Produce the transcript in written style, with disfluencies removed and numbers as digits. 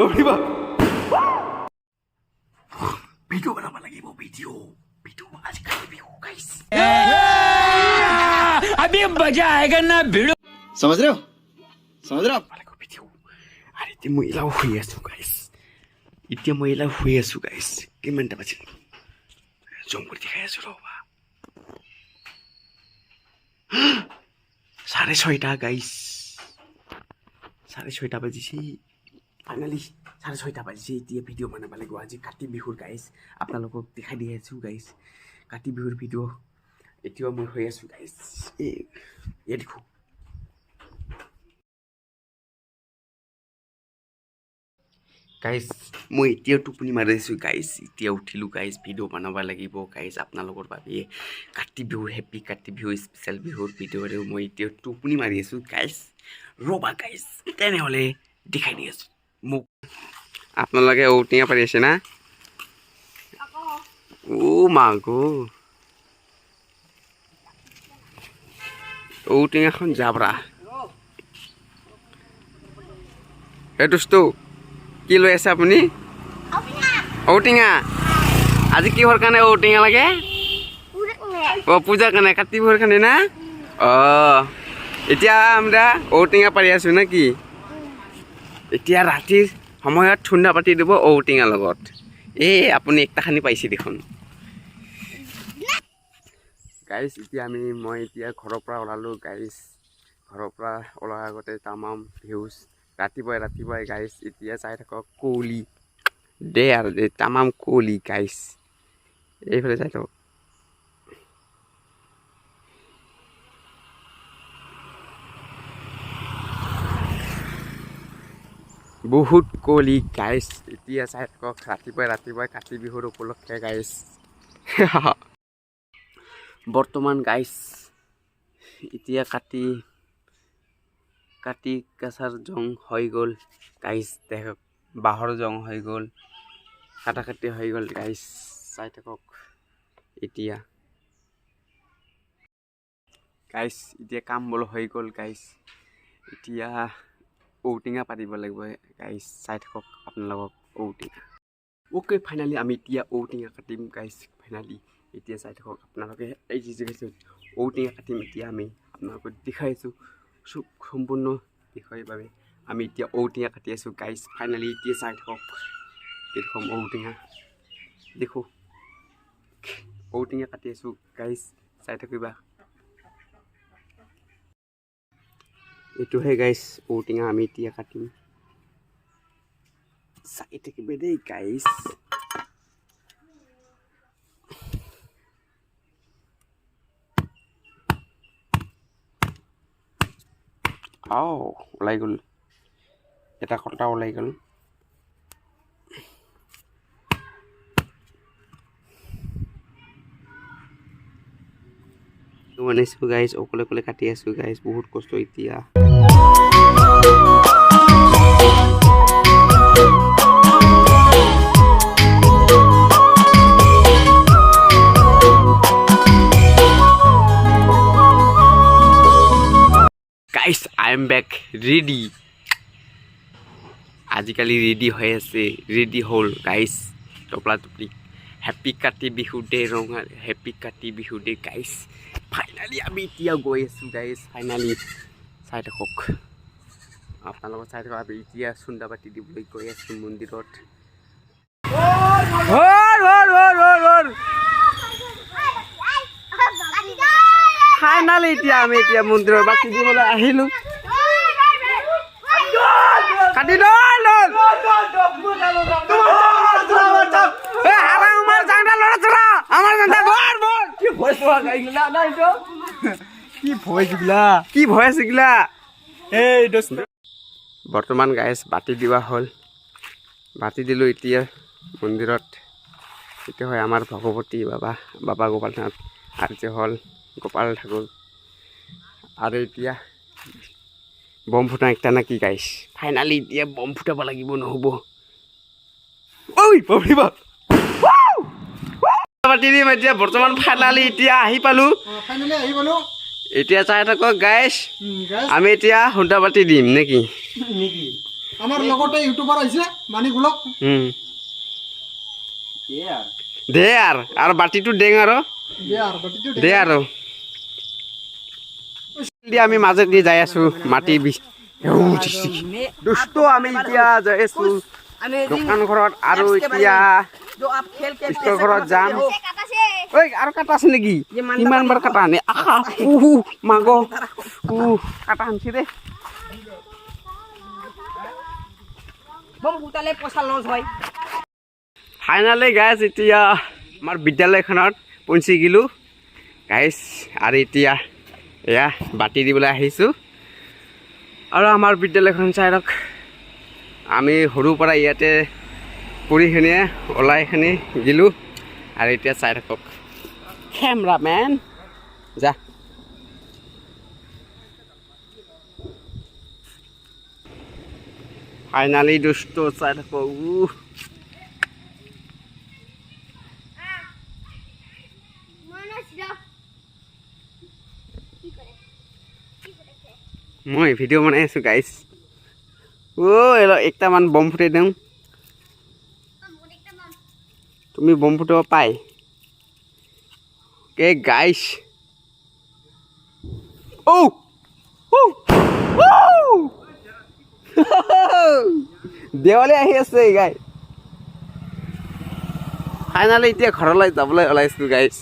বাপৰে বাপ। ভিডিঅ' বনাব লাগিব, ভিডিঅ', ভিডিঅ'। আজি কাতি বিহু গাইছ। अभी मजा आएगा ना भिड़ो। समझ रहे हो? समझ रहे हो आप? লাগিব ভিডিঅ'। আৰু এতিয়া মই এলাও শুই আছোঁ গাইছ। এতিয়া মই এলাও শুই আছোঁ গাইছ। কিমানটা বাজিল জুম কৰি দেখাই আছোঁ, ৰ'বা। 6:30 গাইছ, 6:30 বাজিছে। ফাইনেলি 6:30 বাজিছে। এতিয়া ভিডিঅ' বনাব লাগিব। আজি কাতি বিহুৰ গাইছ, আপোনালোকক দেখাই দি আছোঁ গাইছ, কাতি বিহুৰ ভিডিঅ'। এতিয়াও মই হৈ আছোঁ গাইছ। এই দেখোঁ গাইজ, মই এতিয়াও টোপনি মাৰি আছোঁ গাইজ। এতিয়া উঠিলোঁ গাইজ, ভিডিঅ' বনাব লাগিব গাইজ আপোনালোকৰ বাবে। কাতি বিহুৰ, হেপী কাতি বিহু স্পেচিয়েল বিহুৰ ভিডিঅ'ৰে মই এতিয়া টোপনি মাৰি আছোঁ গাইজ। ৰ'বা গাইজ, তেনেহ'লে দেখাই দি আছোঁ মোক। আপোনালোকে ঔটেঙা পাৰি আছে না? অ' মাগো, ঔটেঙাখন জাবৰা। হে দোস্ত, কি লৈ আছে আপুনি? ঔটেঙা। আজি কিহৰ কাৰণে ঔটেঙা লাগে? অ, পূজাৰ কাৰণে, কাতি বিহুৰ কাৰণে না? অ, এতিয়া আমৰা ঔটেঙা পাৰি আছো নে কি? এতিয়া ৰাতিৰ সময়ত ঠুন্দা পাতি দিব ঔটেঙাৰ লগত। এই আপুনি একটা খানি পাইছে দেখোন। গাইজ, এতিয়া মই এতিয়া ঘৰৰ পৰা ওলালোঁ গাইজ। ঘৰৰ পৰা ওলোৱাৰ আগতে তামাম ভিউজ, ৰাতিপুৱাই ৰাতিপুৱাই গাইজ। এতিয়া চাই থাকক, কুঁৱলী দে আৰু দে, তামাম কুঁৱলী গাইজ। এইফালে চাই থাকক। বহুত কুঁৱলী গাইজ। এতিয়া চাই থাকক, ৰাতিপুৱাই ৰাতিপুৱাই কাতি বিহুৰ উপলক্ষে গাইজ। বৰ্তমান গাইজ, এতিয়া কাতি কাছাৰ জং হৈ গ'ল গাইজ। দেখক, বাঁহৰ জং হৈ গ'ল, কাটা কাটি হৈ গ'ল গাইজ। চাই থাকক এতিয়া গাইজ। এতিয়া কাম বল হৈ গ'ল গাইজ। এতিয়া ঔটেঙা পাতিব লাগিব গাইজ। চাই থাকক আপোনালোকক ঔটেঙা। অ'কে, ফাইনেলি আমি এতিয়া ঔটেঙা কাটিম গাইজ। ফাইনেলি এতিয়া চাই থাকক আপোনালোকে। এই যি ঔটেঙা কাটিম এতিয়া আমি আপোনালোকক দেখাই আছোঁ চব সম্পূৰ্ণ বিষয়ৰ বাবে। আমি এতিয়া ঔটেঙা কাটি আছোঁ গাইজ। ফাইনেলি এতিয়া চাই থাকক, এইরকম ঔটেঙা দেখো, ঔটেঙা কাটি আছোঁ গাইজ, চাই থাকিবা। এইটোহে গাইজ ঔটেঙা, আমি এতিয়া কাটিম, চাই থাকিব দেই গাইজ। আও, ওলাই গ'ল, এটা কটা ওলাই গ'ল। বনাইছোঁ গাইজ, অকলে অকলে কাটি আছোঁ গাইজ, বহুত কষ্ট এতিয়া। Guys, I am back, ready. আজিকালি ৰেডি হৈ আছে, ৰেডি হ'ল guys. টপলা Topley happy Kati Bihu day, ৰঙা happy Kati Bihu day guys. Finally আমি এতিয়া গৈ আছোঁ গাইজ। ফাইনেলি চাই থাকক আপোনালোকক, চাই থাকক। আমি এতিয়া চুন্দা পাতি দিবলৈ গৈ আছোঁ মন্দিৰত। হ'ল হ'ল হ'ল হ'ল হ'ল। ফাইনেলি এতিয়া আমি এতিয়া মন্দিৰৰ বাতি দিবলৈ আহিলোঁ। কাটি দল দল। এ হারাম, আমার জাংটা লড়া তোরা, আমার জাংটা বল বল। কি ভয়েস না এইটো কি ভয়েস গিলা? কি ভয়েস এগিলা? এই দোস্ত। বৰ্তমান গাইজ, বাতি দিয়া হ'ল, বাতি দিলোঁ এতিয়া মন্দিৰত। এইটো হয় আমাৰ ভগৱতী বাবা, বাবা গোপালনাথ, আৰু এইটো হ'ল গোপাল ঠাকুৰ। আৰু এতিয়া বম ফুটা একটা নাকি গাইছ? ফাইনেলি এতিয়া বম ফুটাব লাগিব, নহ'ব। ঐ বাপৰে বাপ। পাতি দিম এতিয়া বৰ্তমান। ফাইনেলি এতিয়া আহি পালোঁ। ফাইনেলি আহি গ'লো। এতিয়া চাই থাকক গাইছ। গাইছ। আমি এতিয়া খুন্দা পাতি দিম নেকি? নেকি? আমাৰ লগতে ইউটিউবাৰ আহিছে মানিক ব্লগ। দে আৰু আৰু বাতিটো দেং আৰু। দে আৰু বাতিটো। দে আৰু দিয়া। আমি মাজত দি যাই আছো মাটি বি দোস্ত, আমি এতিয়া যাই আছো দোকান ঘৰত আৰু এতিয়া স্কুল ঘৰত যাম। ঐ, আৰু কাটা আছে নেকি? কিমান বাৰ কাটা আনে। আহা, উহু মাগ, উহ, কাটা আনছি দে। ফাইনেলি গাইছ, এতিয়া আমাৰ বিদ্যালয়খনত পहुঁচি গ'লোঁ গাইছ। আৰু এতিয়া এয়া বাতি দিবলৈ আহিছোঁ। আৰু আমাৰ বিদ্যালয়খন চাই লওক। আমি সৰুৰ পৰা ইয়াতে পঢ়িখিনিয়ে ওলাইখিনি গ'লোঁ। আৰু এতিয়া চাই থাকক, কেমেৰামেন যা। ফাইনেলি দোস্ত, চাই থাকক, উহ। মই ভিডিঅ' বনাই আছোঁ গাইছ। অ' একটামান বম ফুটাই দিওঁ। তুমি বম ফুটাব পাই কে গাইছ? ঔ ঔ ঔ, দেৱালী আহি আছে গাই। ফাইনেলি এতিয়া ঘৰলৈ যাবলৈ ওলাইছোঁ গাইছ।